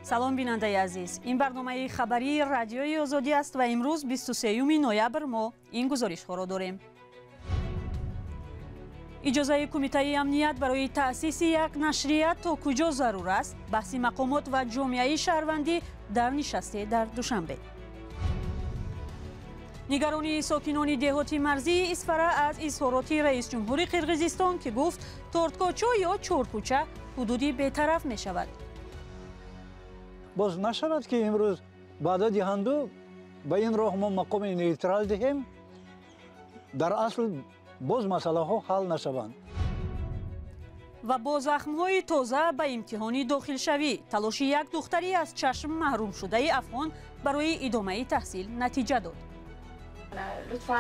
Салом, бинандаи азиз. Ин барномаи хабарии Радиои Озодӣ аст ва имрӯз, 23 ноябр, мо ин гузоришҳоро дорем. Иҷозаи Кумитаи амният барои таъсиси як нашрия то куҷо зарур аст? Баҳси мақомот ва ҷомеаи шаҳрвандӣ дар нишасте дар Душанбе. Нигаронии сокинони деҳоти марзии Исфара аз изҳороти раисҷумҳури Қирғизистон, ки гуфт, Торткочо ё Чоркӯча ҳудуди бетараф мешавад. Боз нашавад, ки имрӯз ваъда диҳанду ба ин роҳ мо мақоми нейтрал диҳем, дар асл боз масъалаҳо ҳал нашаванд. Ва бо захмҳои тоза ба имтиҳони дохилшавӣ: талоши як духтари аз чашм маҳрумшудаи афғон барои идомаи таҳсил натиҷа дод. لطفا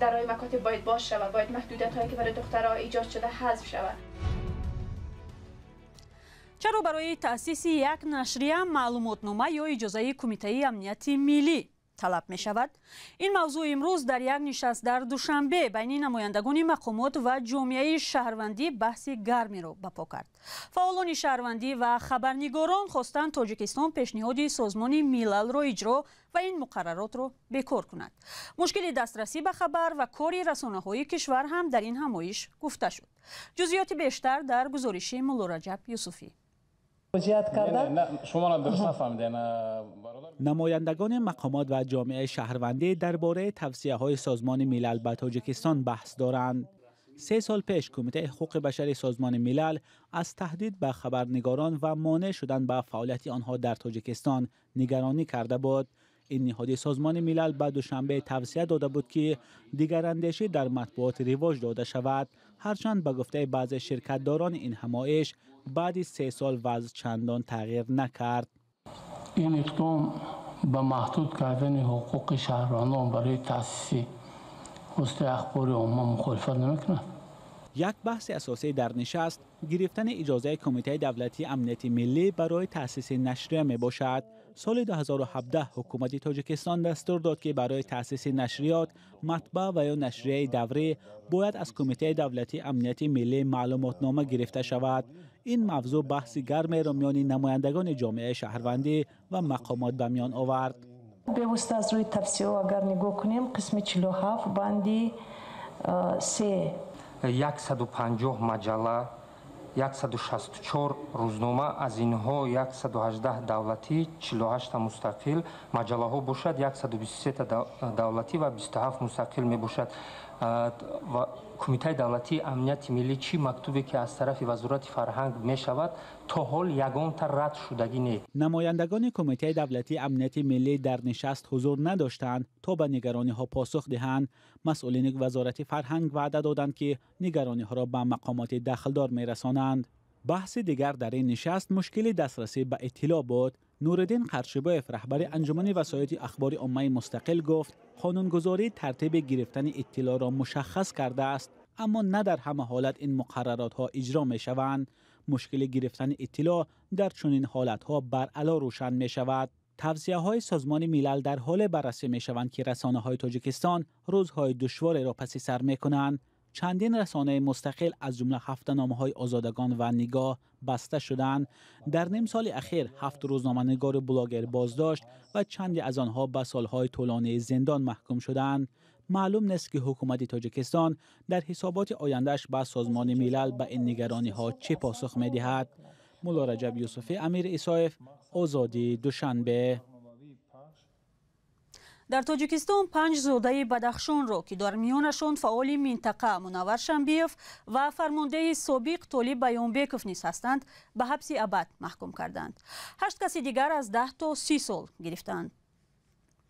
درهای مکاتب باید باز شود، باید محدودیت هایی که برای دخترها ایجاد شده حذف شود. Чаро барои таъсиси як нашрия маълумотнома ё иҷозаи Кумитаи амнияти миллӣ талаб мешавад? Ин мавзӯъ имрӯз дар як нишаст дар Душанбе байни намояндагони мақомот ва ҷомеаи шаҳрвандӣ баҳси гармеро ба по кард. Фаъолони шаҳрвандӣ ва хабарнигорон хостанд, Тоҷикистон пешниҳоди Созмони Милалро иҷро ва ин муқарраротро бекор кунад. Мушкили дастрасӣ ба хабар ва кори расонаҳои кишвар ҳам дар ин ҳамоиш гуфта шуд. Ҷузъиёти бештар дар гузориши Муллораҷаб Юсуфӣ. Намояндагони мақомот ва ҷомеаи шаҳрвандӣ дар бораи тавсияҳои Созмони Милал ба Тоҷикистон баҳс доранд. 3 сол пеш Кумитаи ҳуқуқи башари Созмони Милал аз таҳдид ба хабарнигорон ва монеъ шудан ба фаъолияти онҳо дар Тоҷикистон нигаронӣ карда буд. Ин ниҳоди Созмони Милал ба Душанбе тавсия дода буд, ки дигарандешӣ дар матбуот ривоҷ дода шавад. Ҳарчанд, ба гуфтаи баъзе ширкатдорони ин ҳамоиш, баъди 3 сол вазъ чандон тағйир накард. Ин иқдом ба маҳдуд кардани ҳуқуқи шаҳрвандон барои таъсиси воситаи ахбори омма мухолифат намекунад. Як баҳси асосӣ дар нишаст гирифтани иҷозаи Кумитаи давлатии амнияти миллӣ барои таъсиси нашрия мебошад. Соли 2017 ҳукумати Тоҷикистон дастур дод, ки барои таъсиси нашриёт, матбаа ва ё нашрияи даврӣ бояд аз Кумитаи давлатии амнияти миллӣ маълумотнома гирифта шавад. Ин мавзӯъ баҳси гармеро миёни намояндагони ҷомеаи шаҳрвандӣ ва мақомот ба миён овард. Бевосита аз рӯи тавсияҳо агар нигоҳ кунем, қисми 47, банди се. 150 маҷалла, 164 рӯзнома, аз инҳо 118 давлатӣ, 48 мустақил маҷаллаҳо бошад, 123 давлатӣ ва 27 мустақил мебошад. Ва Кумитаи давлатии амнияти миллӣ чӣ мактубе ки аз тарафи Вазорати фарҳанг мешавад, то ҳол ягонта рад шудагӣ не. Намояндагони Кумитаи давлатии амнияти миллӣ дар нишаст ҳузур надоштанд, то ба нигарониҳо посух диҳанд. Масъулини Вазорати фарҳанг ваъда доданд, ки нигарониҳоро ба мақомоти дахлдор мерасонанд. Баҳси дигар дар ин нишаст мушкили дастрасӣ ба иттилоъ буд. Нуриддин Қаршибоев, раҳбари Анҷумани васоити ахбори оммаи мустақил, гуфт, қонунгузорӣ тартиби гирифтани иттилоъро мушаххас кардааст, аммо на дар ҳама ҳолат ин муқарраротҳо иҷро мешаванд. Мушкили гирифтани иттилоъ дар чунин ҳолатҳо баръало рӯшан мешавад. Тавсияҳои Созмони Милал дар ҳоле баррасӣ мешаванд, ки расонаҳои Тоҷикистон рӯзҳои душвореро паси сар мекунанд. Чандин расонаи мустақил, аз ҷумла ҳафтаномаҳои Озодагон ва Нигоҳ, баста шуданд. Дар ним соли ахир ҳафт рӯзноманигору блогер боздошт ва чанде аз онҳо ба солҳои тӯлонии зиндон маҳкум шуданд. Маълум нест, ки ҳукумати Тоҷикистон дар ҳисоботи ояндааш ба Созмони Милал ба ин нигарониҳо чӣ посух медиҳад. Муллораҷаб Юсуфӣ, Амир Исоев, Озодӣ, Душанбе. Дар Тоҷикистон панҷ зодаи Бадахшонро, ки дар миёнашон фаъоли минтақа Мунаввар Шамбиев ва фармондеҳи собиқ Толиб Баёнбеков низ ҳастанд, ба ҳабси абад маҳкум карданд. Ҳашт каси дигар аз 10 то 30 сол гирифтаанд.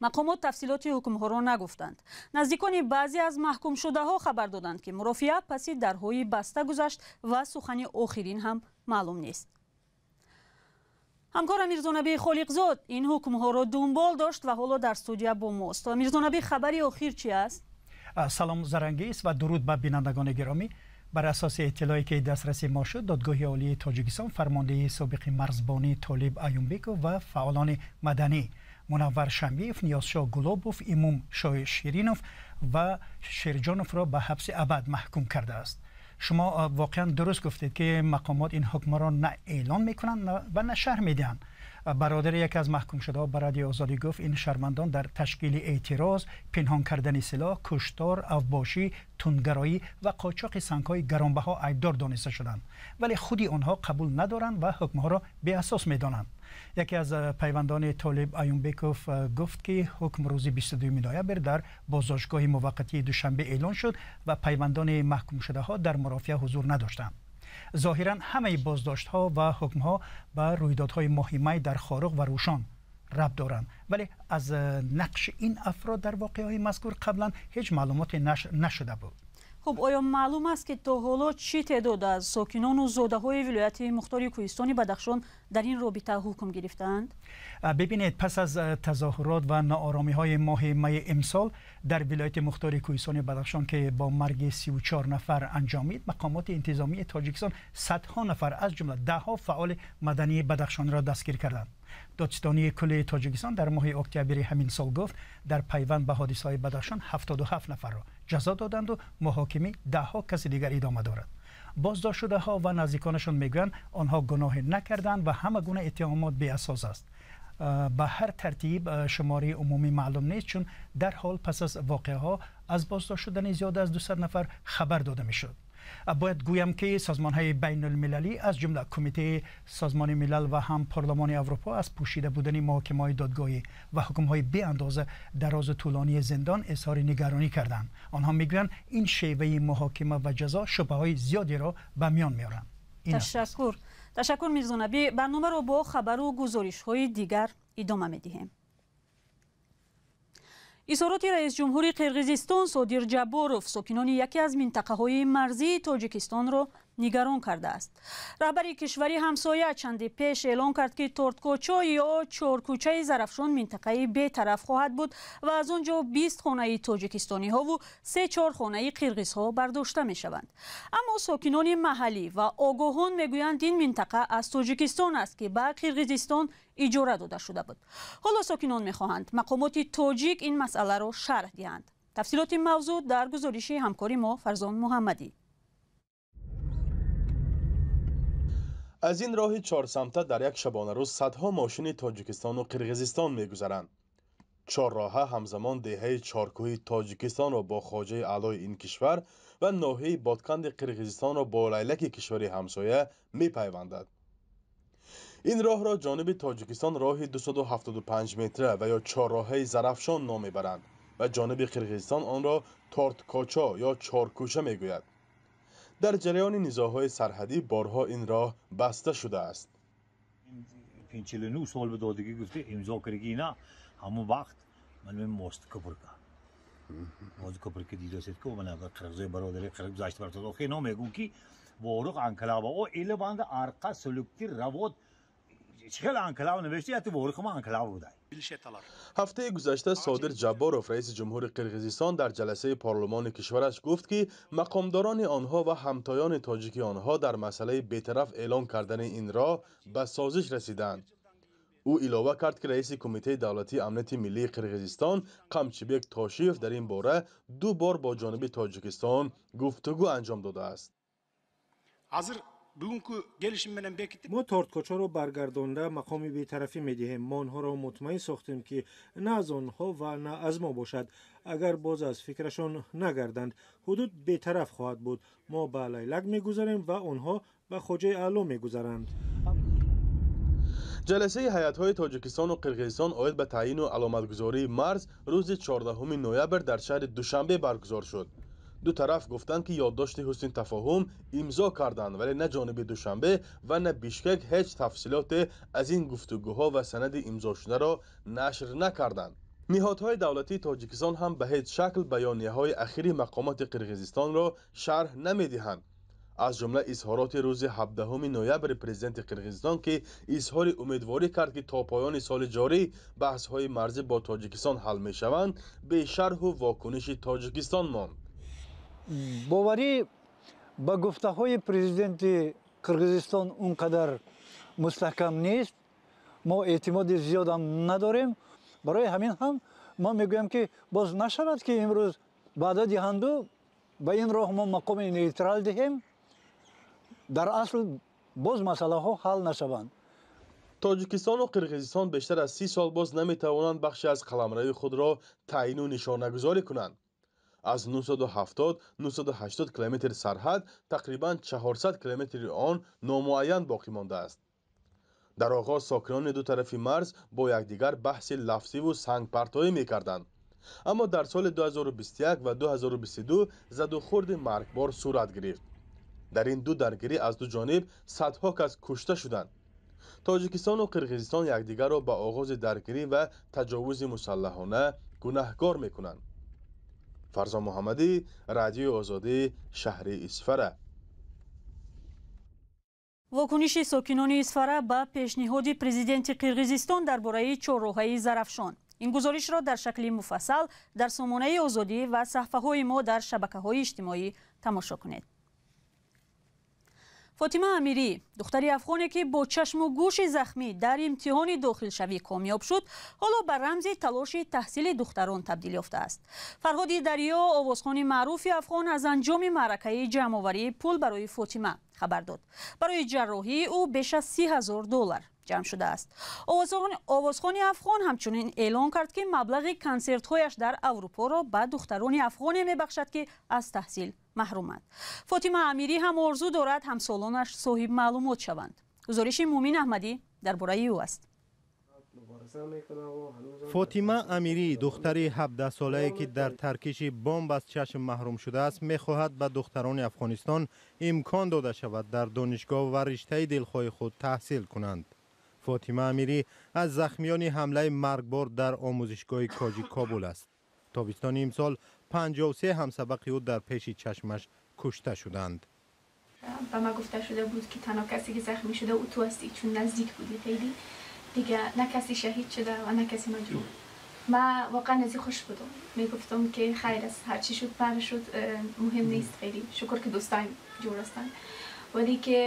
Мақомот тафсилоти ҳукмҳоро нагуфтанд. Наздикони баъзе аз маҳкумшудаҳо хабар доданд, ки мурофиа паси дарҳои баста гузашт ва сухани охирин ҳам маълум нест. Ҳамкор Мирзонабӣ Холиқзод ин ҳукмҳоро дунбол дошт ва ҳоло дар студия бо мост. Мирзонабӣ, хабари охир чи аст? Салом, Зарангиз, ва дуруд ба бинандагони гиромӣ. Бар асоси иттилоъе ки дастраси мо шуд, Додгоҳи Олии Тоҷикистон фармондеҳи собиқи марзбонӣ Толиб Аюмбеков ва фаъолони маданӣ Мунаввар Шамбиев, Ниёзшоҳ Гулобов, Имом Шоҳи Ширинов ва Шерҷоновро ба ҳабси абад маҳкум кардааст. Шумо воқеан дуруст гуфтед, ки мақомот ин ҳукмро на эълон мекунанд ва на шарҳ медиҳанд. Бародари яке аз маҳкумшудаҳо ба Радиои Озодӣ гуфт, ин шаҳрвандон дар ташкили эътироз, пинҳон кардани силоҳ, куштор, авбошӣ, тундгароӣ ва қочоқи сангҳои гаронбаҳо айбдор дониста шуданд, вале худи онҳо қабул надоранд ва ҳукмҳоро беасос медонанд. Яке аз пайвандони Толиб Аюмбеков гуфт, ки ҳукм рӯзи 22 ноябр дар боздоштгоҳи муваққатии Душанбе эълон шуд ва пайвандони маҳкумшудаҳо дар мурофиа ҳузур надоштанд. Зоҳиран ҳамаи боздоштҳо ва ҳукмҳо ба рӯйдодҳои моҳи май дар Хоруғ ва Рӯшон рабт доранд, вале аз нақши ин афрод дар воқеаҳои мазкур қаблан ҳеҷ маълумоте нашр нашуда буд. Хуб, оё маълум аст, ки то ҳоло чӣ теъдод аз сокинону зодаҳои вилояти мухтори кӯҳистони Бадахшон дар ин робита ҳукм гирифтаанд? Бибинед, пас аз тазоҳурот ва ноороми моҳи майи имсол дар вилояти мухтори кӯҳистони Бадахшон, ки бо марги 34 нафар анҷомид, мақомоти интизомии Тоҷикистон садҳо нафар, аз ҷумла даҳҳо фаъоли мадании бадахшониро дастгир карданд. Додситонии кулли Тоҷикистон дар моҳи октябри ҳамин сол гуфт, дар пайванд ба ҳодисаҳои Бадахшон 77 нафарро ҷазо доданду муҳокимаи даҳҳо каси дигар идома дорад. Боздоштшудаҳо ва наздиконашон мегӯянд, онҳо гуноҳе накарданд ва ҳама гуна иттиҳомот беасос аст. Ба ҳар тартиб, шумораи умумӣ маълум нест, чун дар ҳол пас аз воқеаҳо аз боздошт шудани зиёда аз 200 нафар хабар дода мешуд. Бояд гӯям, ки созмонҳои байналмилалӣ, аз ҷумла Кумитаи Созмони Милал ва ҳам Парлумони Аврупо, аз пӯшида будани муҳокимаҳои додгоҳӣ ва ҳукмҳои беандоза дарозу тӯлонии зиндон изҳори нигаронӣ карданд. Онҳо мегӯянд, ин шеваи муҳокима ва ҷазо шубҳаҳои зиёдеро ба миён меоранд. Ташаккур, ташаккур, Мирзонаби. Барномаро бо хабару гузоришҳои дигар идома медиҳем. Изҳороти раисҷумҳури Қирғизистон Содир Ҷабборов сокинони яке аз минтақаҳои марзии Тоҷикистонро нигарон кардааст. Раҳбари кишвари ҳамсоя чанде пеш эълон кард, ки Торткочо ё Чоркӯчаи Зарафшон минтақаи бетараф хоҳад буд ва аз он ҷо 20 хонаи тоҷикистониҳову се-чор хонаи қирғизҳо бардошта мешаванд. Аммо сокинони маҳаллӣ ва огоҳон мегӯянд, ин минтақа аз Тоҷикистон аст, ки ба Қирғизистон иҷора дода шуда буд. Ҳоло сокинон мехоҳанд, мақомоти тоҷик ин масъаларо шарҳ диҳанд. Тафсилоти мавзӯъ дар гузориши ҳамкори мо Фарзон Муҳаммадӣ. Аз ин роҳи чорсамта дар як шабонарӯз садҳо мошини Тоҷикистону Қирғизистон мегузаранд. Чорроҳа ҳамзамон деҳаи Чоркӯҳи Тоҷикистонро бо Хоҷаи Аълои ин кишвар ва ноҳияи Бодканди Қирғизистонро бо Лайлаки кишвари ҳамсоя мепайвандад. Ин роҳро ҷониби Тоҷикистон роҳи 275 метра ва ё чорроҳаи Зарафшон ном мебаранд ва ҷониби Қирғизистон онро Торткочо ё Чоркӯча мегӯяд. Дар ҷараёни низоъҳои сарҳадӣ борҳо ин роҳ баста шудааст. 49 сол ба додагӣ гуфта, имзо кардаги, ина ҳамон вақт ман мост купрка мост купрка дидасед ку, ман қирғизои бародари қирғиз гузашта бартад. Охи ино мегӯм, ки Ворух анклава о элабанда арқа сулукти равод чӣ хел анклав навишти, яту Ворух ма анклав будай. Ҳафтаи гузашта Содир Ҷабборов, раиси ҷумҳури Қирғизистон, дар ҷаласаи парлумони кишвараш гуфт, ки мақомдорони онҳо ва ҳамтоёни тоҷики онҳо дар масъалаи бетараф эълон кардани ин роҳ ба созиш расиданд. Ӯ илова кард, ки раиси Кумитаи давлатии амнияти миллии Қирғизистон Қамчибек Тошиев дар ин бора ду бор бо ҷониби Тоҷикистон гуфтугӯ анҷом додааст. Мо Торткочаро баргардонда мақоми бетарафӣ медиҳем. Мо онҳоро мутмаин сохтем, ки на аз онҳо ва на аз мо бошад. Агар боз аз фикрашон нагарданд, ҳудуд бетараф хоҳад буд. Мо ба Лайлак мегузарем ва онҳо ба Хоҷаи Аъло мегузаранд. Ҷаласаи ҳайатҳои Тоҷикистону Қирғизистон оид ба таъйину аломатгузории марз рӯзи 14 ноябр дар шаҳри Душанбе баргузор шуд. Ду тараф гуфтанд, ки ёддошти ҳусни тафоҳум имзо карданд, вале на ҷониби Душанбе ва на Бишкек ҳеҷ тафсилоте аз ин гуфтугӯҳо ва санади имзошударо нашр накарданд. Ниҳодҳои давлатии Тоҷикистон ҳам ба ҳеҷ шакл баёнияҳои ахири мақомоти Қирғизистонро шарҳ намедиҳанд, аз ҷумла изҳороти рӯзи 17 ноябри президенти Қирғизистон, ки изҳори умедворӣ кард, ки то поёни соли ҷорӣ баҳсҳои марзӣ бо Тоҷикистон ҳал мешаванд, бешарҳу вокуниши Тоҷикистон монд. Боварӣ ба гуфтаҳои президенти Қирғизистон он қадар мустаҳкам нест. Мо эътимоди зиёдам надорем. Барои ҳамин ҳам мо мегӯям, ки боз нашавад, ки имрӯз ваъда диҳанду ба ин роҳ мо мақоми нейтрал диҳем, дар асл боз масъалаҳо ҳал нашаванд. Тоҷикистону Қирғизистон бештар аз 30 сол боз наметавонанд бахше аз қаламрави худро таъину нишонагузорӣ кунанд. Аз 970-980 километр сарҳад тақрибан 400 километри он номуайян боқӣ мондааст. Дар оғоз сокинони ду тарафи марз бо якдигар баҳси лафзиву сангпартоӣ мекарданд. Аммо дар соли 2021 ва 2022 задухӯрди маргбор сурат гирифт. Дар ин ду даргирӣ аз ду ҷониб садҳо кас кушта шуданд. Тоҷикистону Қирғизистон якдигарро ба оғози даргирӣ ва таҷовузи мусаллаҳона гунаҳкор мекунанд. Фарзон Муҳаммадӣ, Радиои Озодӣ, шаҳри Исфара. Вокуниши сокинони Исфара ба пешниҳоди президенти Қирғизистон дар бораи чорроҳаи Зарафшон. Ин гузоришро дар шакли муфассал дар сомонаи Озодӣ ва саҳфаҳои мо дар шабакаҳои иҷтимоӣ тамошо кунед. Фотима Амирӣ, духтари афғоне ки бо чашму гӯши захмӣ дар имтиҳони дохилшавӣ комёб шуд, ҳоло ба рамзи талоши таҳсили духтарон табдил ёфтааст. Фарҳоди Дарё, овозхони маъруфи афғон, аз анҷоми маъракаи ҷамъоварии пул барои Фотима хабар дод. Барои ҷарроҳии ӯ беш аз $30,000 ҷамъ шудааст. Овозхони афғон ҳамчунин эълон кард, ки маблағи консертҳояш дар Аврупоро ба духтарони афғоне мебахшад, ки аз таҳсил маҳруманд. Фотима Амирӣ ҳам орзу дорад ҳамсолонаш соҳиб маълумот шаванд. Гузориши Мумин Аҳмадӣ дар бораи ӯ аст. Фотима Амирӣ, духтари 17-солае ки дар таркиши бомб аз чашм маҳрум шудааст, мехоҳад ба духтарони Афғонистон имкон дода шавад дар донишгоҳ ва риштаи дилхоҳи худ таҳсил кунанд. Фотима Амирӣ аз захмиёни ҳамлаи маргбор дар омӯзишгоҳи Коҷи Кобул аст. Тобистони имсол 53 ҳамсабақи ӯ дар пеши чашмаш кушта шуданд. Ба ма гуфта шуда буд, ки танҳо касе ки захмӣ шуда ӯ ту ҳастӣ, чун наздик будӣ хеле. Дига на касе шаҳид шуда ва на касе маҷрӯҳ. Ман воқеан аз хуш будам. Мегуфтам, ки хайр аст, ҳарчи шуд пар шуд, муҳим нест хеле. Шукр ки дӯстоям ҷур ҳастанд. Вале ки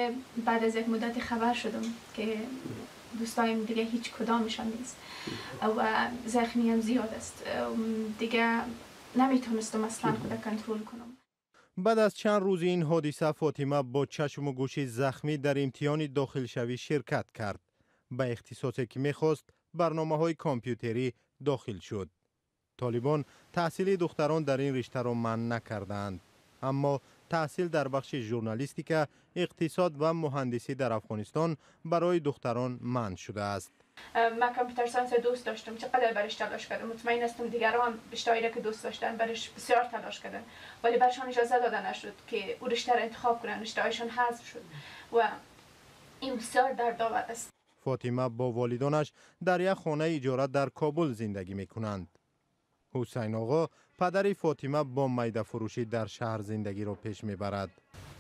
баъд аз як муддате хабар шудам, ки дӯстоям дига ҳеҷ кудомашон нест ва захмӣ ҳам зиёд аст. Дига наметавонистам аслан худа контрол кунам. Баъд аз чанд рӯзи ин ҳодиса Фотима бо чашму гӯши захмӣ дар имтиҳони дохилшавӣ ширкат кард. Ба ихтисосе ки мехост, барномаҳои компютерӣ, дохил шуд. Толибон таҳсили духтарон дар ин риштаро манъ накардаанд, аммо таҳсил дар бахши журналистика, иқтисод ва муҳандисӣ дар Афғонистон барои духтарон манъ шудааст. من computer science دوست داشتم، چقدر برش تلاش کردم. مطمئن هستم دیگران رشته‌ای را که دوست داشتن برش بسیار تلاش کردن، ولی برشان اجازه داده نشد که او رشته را انتخاب کنن، رشته‌هایشان حذف شد و این بسیار دردآور است. Фотима бо волидонаш дар як хонаи иҷора дар Кобул зиндагӣ мекунанд. Ҳусайн оғо, падари Фотима, бо майдафурӯшӣ дар шаҳр зиндагиро пеш мебарад.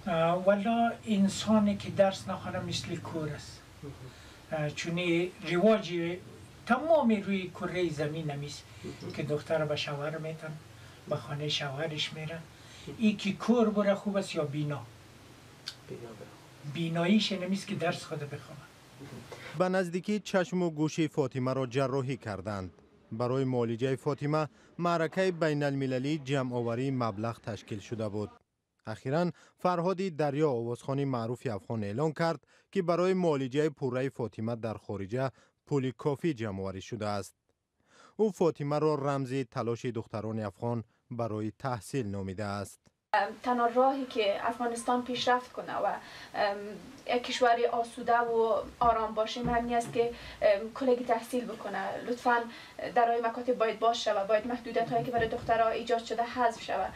валло, инсоне ки дарс нахонад мисли кӯр аст, чун ривоҷи тамоми рӯи кураи замин ҳамист, ки духтара ба шавҳар метан, ба хонаи шавҳариш мера. И ки кӯр бура хуб аст ё бино? Биноиш намист, ки дарс худа бихонад. Ба наздикӣ чашму гӯши Фотимаро ҷарроҳӣ карданд. Барои муолиҷаи Фотима маъракаи байналмилалии ҷамъоварии маблағ ташкил шуда буд. Ахиран Фарҳоди Дарё, овозхони маъруфи афғон, эълон кард, ки барои муолиҷаи пурраи Фотима дар хориҷа пули кофӣ ҷамъоварӣ шудааст. Ӯ Фотимаро рамзи талоши духтарони афғон барои таҳсил номидааст. تنها راهی که افغانستان پیشرفت کنه و یک کشور آسوده و آرام باشه همین است که کلگی تحصیل بکنه. لطفا درهای مکاتب باید باز شود، باید محدودیت هایی که برای دخترها ایجاد شده حذف شود.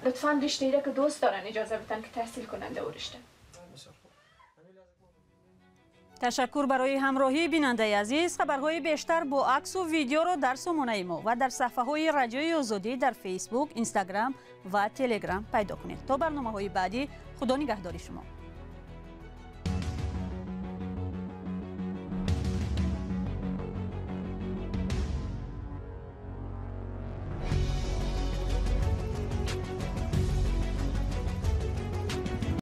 لطفا رشته ای که دوست دارن اجازه بدن که تحصیل کنند او رشته. Ташаккур барои ҳамроҳӣ, бинандаи азиз. Хабарҳои бештар бо аксу видеоро дар сомонаи мо ва дар саҳфаҳои Радиои Озодӣ дар Фейсбук, Инстаграм ва Телеграм пайдо кунед. То барномаҳои баъдӣ, Худо нигаҳдори шумо.